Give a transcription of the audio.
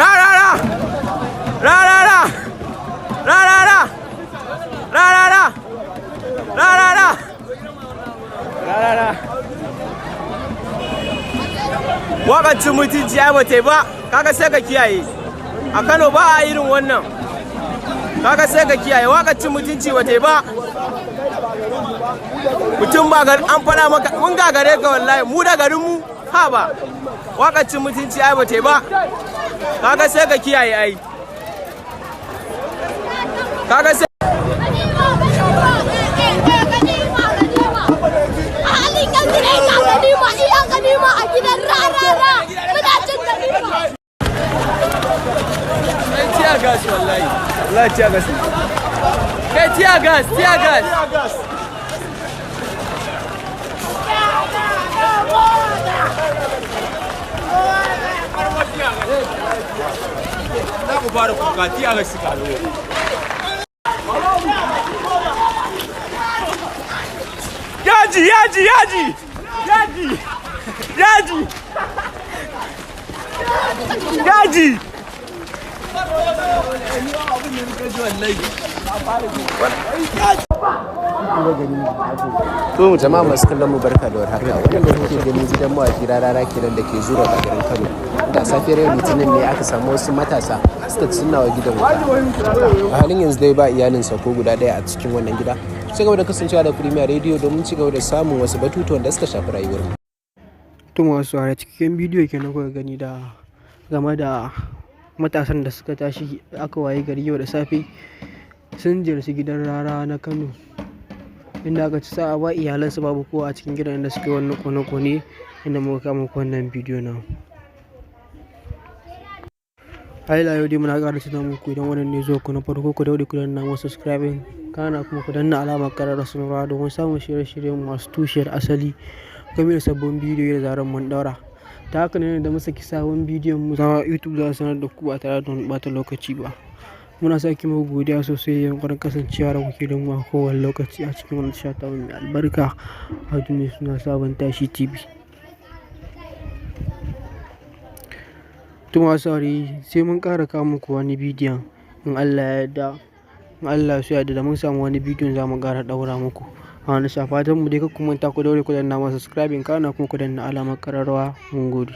Ra ra ra! Ra ra ra! Ra ra ra! Ra ra ra! Ra ra ra! Ra ra ra! Waƙar cin mutunci ai ba ta ba, kaga sai ka kiyaye. A Kano ba a irin wannan. Kaga sai ka kiyaye, waƙar cin mutunci ba ta ba. Mutum ba an faɗa maka mun gagare ka wallahi, mu da garin mu ha ba. Waƙar cin mutunci ai ba ta ba. Kaga sai ka kiyaye ai. Kaga sai Ganima, ganima. A halin yanzu dai ga ganima, iya ganima a gidan Rarara. Muna cin ganima. Kai, tear gas wallahi. Wallahi tear gas. Kai, tear gas, tear gas. Za ku fara kuka, tear gas suka. Yaji, yaji, yaji. Yaji. Yaji. Yaji. To jama'a masu kallon mu, barka da warhaka. Wannan da kuke gani gidan mawaki Rarara kenan da ke Zura a garin Kano. Da safiyar yau Litinin ne aka samu wasu matasa suka cinna wa gidan wuta. A halin yanzu dai ba iyalinsa ko guda ɗaya a cikin wannan gida. Ci gaba da kasancewa da Premier Radio domin ci gaba da samun wasu batutuwan da suka shafi rayuwar mu. To masu saurare, cikakken bidiyo kenan kuka gani da game da matasan da suka tashi aka waye gari yau da safe sun ziyarci gidan Rarara na Kano, inda aka ci sa'a ba iyalansu, babu kowa a cikin gidan inda suka yi wannan kone-kone, inda muka kama muku wannan bidiyo na. Har ila yau dai muna ƙara tuna muku, idan wannan ne zuwa ku na farko, ku daure ku danna mu subscribing, kana kuma ku danna alamar ƙararrawar sanarwa domin samun shirye-shiryen masu tushiyar asali game da sabbin bidiyo da zarar mun ɗaura. Ta haka ne da mun saki sabon bidiyon mu za YouTube za su sanar da ku ba tare da wani ɓata lokaci ba. Muna sake muku godiya sosai yunƙurin kasancewa da kuke da mu a kowane lokaci a cikin wannan tasha tamu mai albarka, wato mai suna Sabon Tashi TV. To masu saurare, sai mun ƙara kawo muku wani bidiyon in Allah ya yarda. In Allah ya so ya yarda da mun samu wani bidiyon, za mu ƙara ɗaura muku. A wani sha fatan mu dai, kar ku manta ku daure ku danna mana subscribing, kana kuma ku danna alamar ƙararrawa. Mun gode.